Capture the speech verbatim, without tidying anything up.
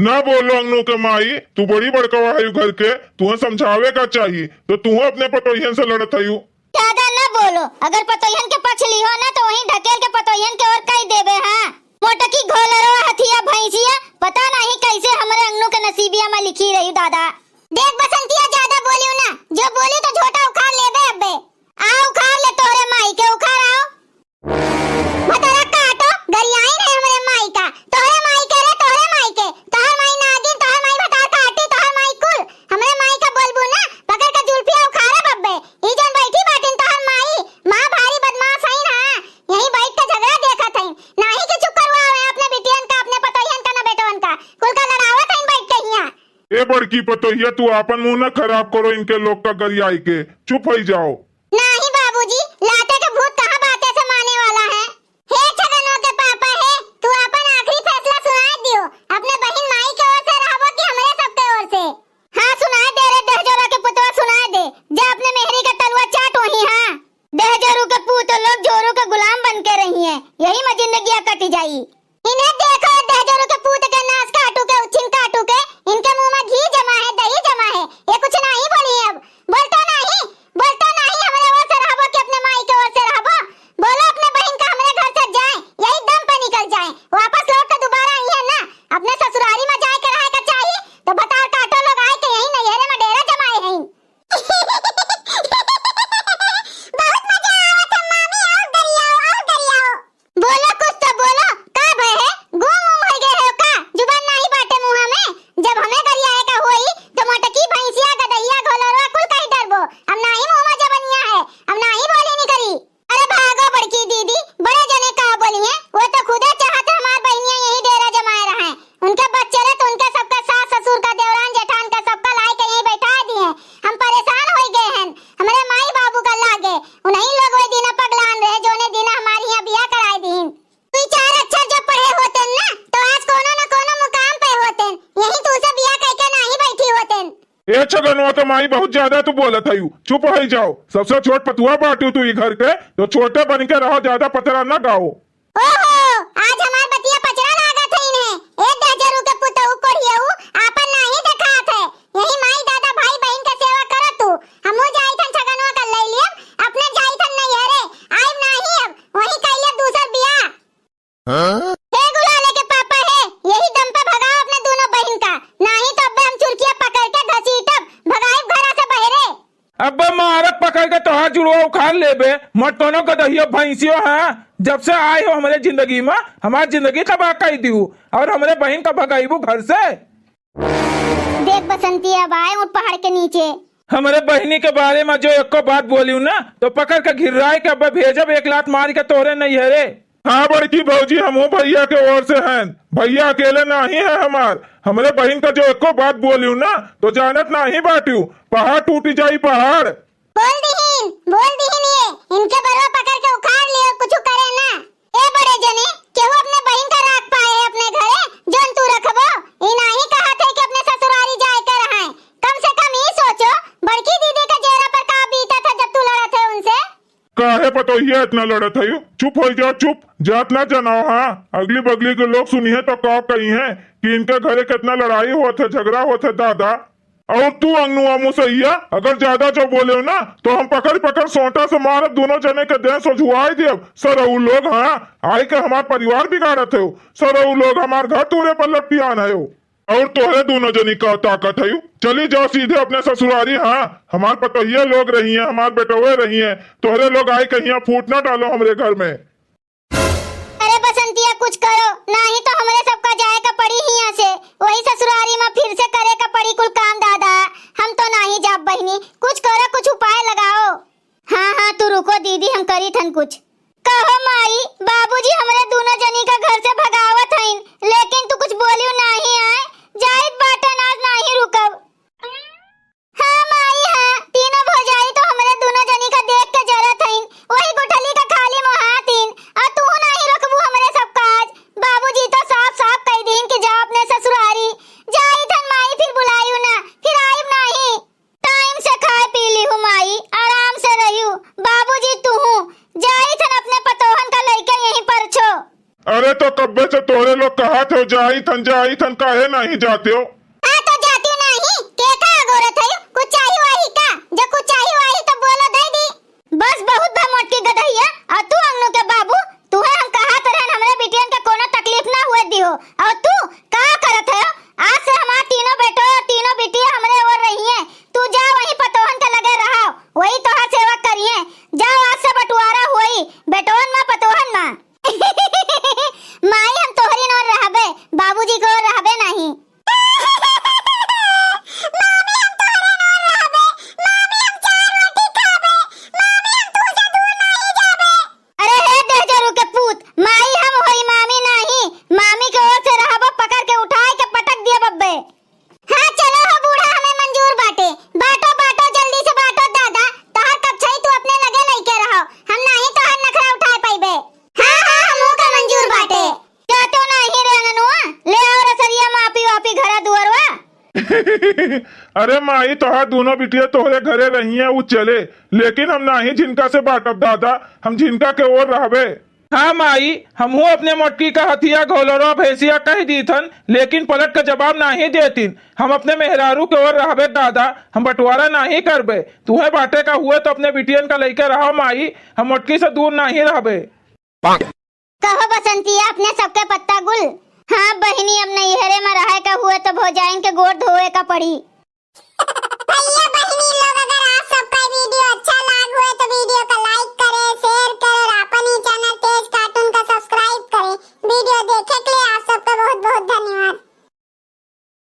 ना बोलो अंगनू के माई, तू बड़ी बड़कवा हयू घर के, तुहे समझावे का चाही, तो तुहे अपने पतोहियन से लड़त हयू। ज्यादा ना बोलो, अगर पतोहियन के पक्ष लिहो ना तो वहीं ढकेल के पतोहियन के ओर कई देबे। हाँ, मोटकी घोलरवा हथिया भैंसिया, पता नहीं कैसे हमरे अंगनू के नसीबिया में लिखी रही दादा। देख बसंतिया, ज्यादा बोलियो ना, जो बोली तो झोटा उखाड़ लेबे अब्बे। आ उखाड़ ले तोहरे माई के, उखाड़ आओ। भतरा काटो, गरियाई नहीं हमरे माई का। तोहरे माई के रे, तोहरे माई के। तोहर माई नागिन, तोहर माई भतार काटी, तोहर माई कुल। हमरे माई का बोलबू ना, पकड़ के जुल्फिया उखाड़े बब्बे। ई जौन बैठी बाटिन तोहर माई, माँ भारी बदमाश हईन, हाँ। यहीं बैठ के झगड़ा देखत हईन। नाही कि चुप करवावे अपने बिटियन का, अपने पतोहियन का, ना बेटवन का। कुल का लड़ावत हईन बैठ के हियाँ। ए बड़की पतोहिया, तू आपन मुंह न खराब करो इनके लोग का गरियाई के। चुप होई जाओ। नाही बाबूजी, लाते के भूत कहाँ बाते से माने वाला है। हे छगनवा के पापा हे, तू आपन आखिरी फैसला सुनाए दियो। अपने बहिन माई के ओर से रहबो कि हमरे सबके ओर से? हाँ, सुनाए दे रे दहजोरा के पुतवा, सुनाए दे। जा अपने मेहरी के तलवा चाट वहीं, हाँ। दहजोरू के पूत लोग जोरू के गुलाम बन के रही हैं, यही में जिंदगिया कट जाई। इन्हें देखो, ये दहजोरू के पूत के नास काटू के, उच्छिन काटू के, इनके मुंह में घी जमा है, दही जमा है, ये कुछ नाही बोली अब। बोलतो नाही, बोलतो नाही, हमरे ओर से रहबो कि अपने माई के ओर से रहबो? बोलो अपने बहिन का हमरे घर से जाए, यही दम पे निकल जाए, वापस लौट के दोबारा आई है ना, अपने ससुरारी में जाए के रहे के चाही, तो भतार काटो लोग आए के यही नैहरे में डेरा जमाए हैं। बहुत मजा आवत है मामी, और गरियाओ, और गरियाओ। बोलो कुछ तो बोलो, का भय है? गुम उम हो गए हो का? जुबान नाही बाटे मुँह में। जब हमें गरियाए का होई तो मोटकी भैंसिया, गदहिया, घोलरवा कुल कही डरबो। अब नाही मुँह में जबनिया है, अब नाही बोली निकरी। अरे भागो बड़की दीदी, बड़े जने का बोली हैं, वो तो खुदे चाहत है हमार बहनिया यही डेरा जमाए रहे। उनके बच्चे रहे तो उनके सबका सास ससुर का, देवरान जेठान का, सबका लाई के यहीं बैठा दिए। हम परेशान हो गए हैं, हमरे माई बाबू का लागे। उन्हीं लोग वही दिना पगलान रहे, जोने दिना हमारे यहाँ बियाह कराए दीन। तू चार अक्षर जब पढ़े होते ना, तो आज कोनो न कोनो मुकाम पे होते। यहीं तू से बियाह करके नाही बैठी होते। ए छगनवा के माई, बहुत ज्यादा तू बोलत हयू, चुप हो जाओ। सबसे छोट पतुआ बाटू तू ई घर के, तो छोटे बन के रहो, ज्यादा पचरा ना गाओ। ओहो, आज हमार बतिया पचरा लागत है इन्हें। ए दहजरू के पुतऊ कोढ़ियऊ, आपन नाही देखात है। यही माई दादा भाई बहिन के सेवा कर तू। हमहू जाई थन छगनवा का लई लियब, अपने जाई थन नैहरे। आइब नाही अब, वही कई लेब दूसर बियाह। हाँ? हे गुलाले के पापा हे, यही दम पे भगाओ अपने दोनों बहिन का, नाही तो अब्बे हम चुरकिया पकड़ के घसीटब, भगाइब घरा से बहरे। अब्बे मारब पकड़ के तोहार जुड़वा उखाड़ लेबे, मटकनो गदहियो भैंसियो, हाँ? जब से आए हो हमरे जिंदगी में, हमार जिंदगी तबाह कर दियो और हमरे बहिन का भगाइबू घर से। देख बसंती, अब आए ऊंट पहाड़ के नीचे। हमरे बहिनी के बारे में जो एको बात बोलियो ना, तो पकड़ के घिर्राए के अब्बे भेजब एक लात मार के तोहरे नैहरे। हाँ बड़की भौजी, हमहू भैया के ओर से हैं। भैया अकेले नाही है हमार। हमरे बहिन का जो एको बात बोलियो ना, तो जानत नाही बाटियो, पहाड़ टूट जाई पहाड़। बोल दिहिन, बोल दिहिन ये, इनके बरवा पकड़ के उखाड़ लियो, कुछ करे ना। ए बड़े जने, केहू अपने बहिन का राख पाए है अपने घरे, जौन तू रखबो? ई नाही कहत है कि अपने ससुरारी जाए के रहे। कम से कम ई सोचो, बड़की दीदी का जेरा पर का बीतत है जब तू लड़त है उनसे। काहे पतोहिया इतना लड़त है? चुप हो जा, चुप। जात ना जनाओ, हाँ। अगली बगली के लोग सुनिहे तो का कही है कि इनके घरे कितना लड़ाई होत है, झगड़ा होत है, दादा। और तू अंगनुआ मुसैया, अगर ज्यादा जो बोले हो ना, तो हम पकड़ पकड़ सोटा से मारब, दोनों जने के देह सोझुआई देब। सरऊ लोग, हाँ, आई के हमार परिवार बिगाड़त हो। सरऊ लोग, हमार घर तूरे पर लपटियान है। और तोहरे दोनों जनी का ताकत है? चली जाओ सीधे अपने ससुरारी। हाँ, हमार पतोहिया लोग रही हैं, हमार बेटवे रही हैं, तोहरे लोग आई कहिया फूट ना डालो हमरे घर में। अरे बसंतिया, कुछ करो, नाही तो हमरे सबका जाए का पड़ी हियां से। वही ससुरारी में फिर से करे का पड़ी कुल काम दादा। हम तो नाही जाब बहिनी, कुछ करो, कुछ उपाय लगाओ। हाँ, हाँ, तू रुको दीदी, हम करी थन कुछ। कहो माई, बाबूजी हमरे दोनों जनी का घर से भगावत हईन, लेकिन तू कुछ बोलियो नाही आए। जाइत बाटन, आज नाही रुकब। हाँ माई, हाँ, तीनों भौजाई तो हमरे दोनों जनी का देख के जरत हईन, वही गुठली का खाली मोहात हईन, और तू नाही रखबू हमरे सब काज। बाबूजी तो साफ साफ कह दीन कि जा अपने ससुरारी। जाई थन माई, फिर बुलायू ना, फिर आइब नाही। टाइम से खाए पी ली हूँ माई, आराम से रहियो। बाबूजी तू हूँ, जाई थन अपने पतोहन का लइके यहीं पर छो। अरे तो कब्बे से तोहरे लोग कहत हो जाई थन, जाई थन, काहे नाहीं जाते हो? हाँ तो जाती हूँ नाहीं, के का अगोरत है? कुछ चाही वाही का? जब कुछ चाही वाही तो बोलो दे दी। बस बहुत भा मोटकी गदहिया, और तू अंगनू के बाबू, तुहे हम कहत रहन हमरे बिटियन के कोनो तकलीफ ना हुए दिहो, और तू का करत है? आज से हमार तीनों बेटो, तीनों बिटिया हमरे ओर रहिए, तू जा वहीं पतोहन के लगे रहा, वही तोहार सेवा करिए। जाओ आज से बंटवारा होई, बेटवन मा पतोहन मा। माई हम तोहरी नोर रहबे, बाबूजी को रहबे नहीं। मामी हम तोहरे नोर रहबे, मामी हम चार रोटी खाबे, मामी हम तुमसे दूर नहीं जाबे। अरे हे देहजरू के पूत, माई हम होई मामी नहीं, मामी के ओर से रहबो पकड़ के उठाए के पटक दिए बब्बे। हाँ, चलो हो बूढ़ा, हमें मंजूर बाटे। बाँटो, बाँटो, जल्दी से बाँटो दादा। तोहर कक्षई तू अपने लगे लइके रहो, हम नाहीं तोहर नखरा उठाए पइबे। हाँ, हाँ, हमहू का मंजूर बाटे। का तो नाहीं रे अंगनुआ, ले आओ रसरिया मापी वापी घरा दुअरवा। अरे माई, तोहार दूनो बिटिया तोहरे घरे रहिए, उ चले, लेकिन हम नाहीं झिनका से बाँटब दादा, हम झिनका के ओर रहबे। हाँ माई, हमहू अपने मोटकी का हथिया, घोलरवा, भैंसिया कह दीथन, लेकिन पलट के जवाब नाहीं देतिन। हम अपने मेहरारू के ओर रहबे दादा, हम बंटवारा नाहीं करबे। तुहे बाँटे का हुए तो अपने बिटियन का लइके रहो माई, हम मोटकी से दूर नाहीं रहबे। कहो बसंतिया, अपने सबके पत्ता गुल। हाँ बहिनी, अब नैहरे मा रहे का हुए तो भौजाइन के गोड़ धोए का पड़ी। भैया बहिनी लोग, अगर आप सबका video अच्छा लाग हुए तो video का like करें, share करें और अपन ही channel तेज cartoon का subscribe करें। Video देखे के लिए आप सब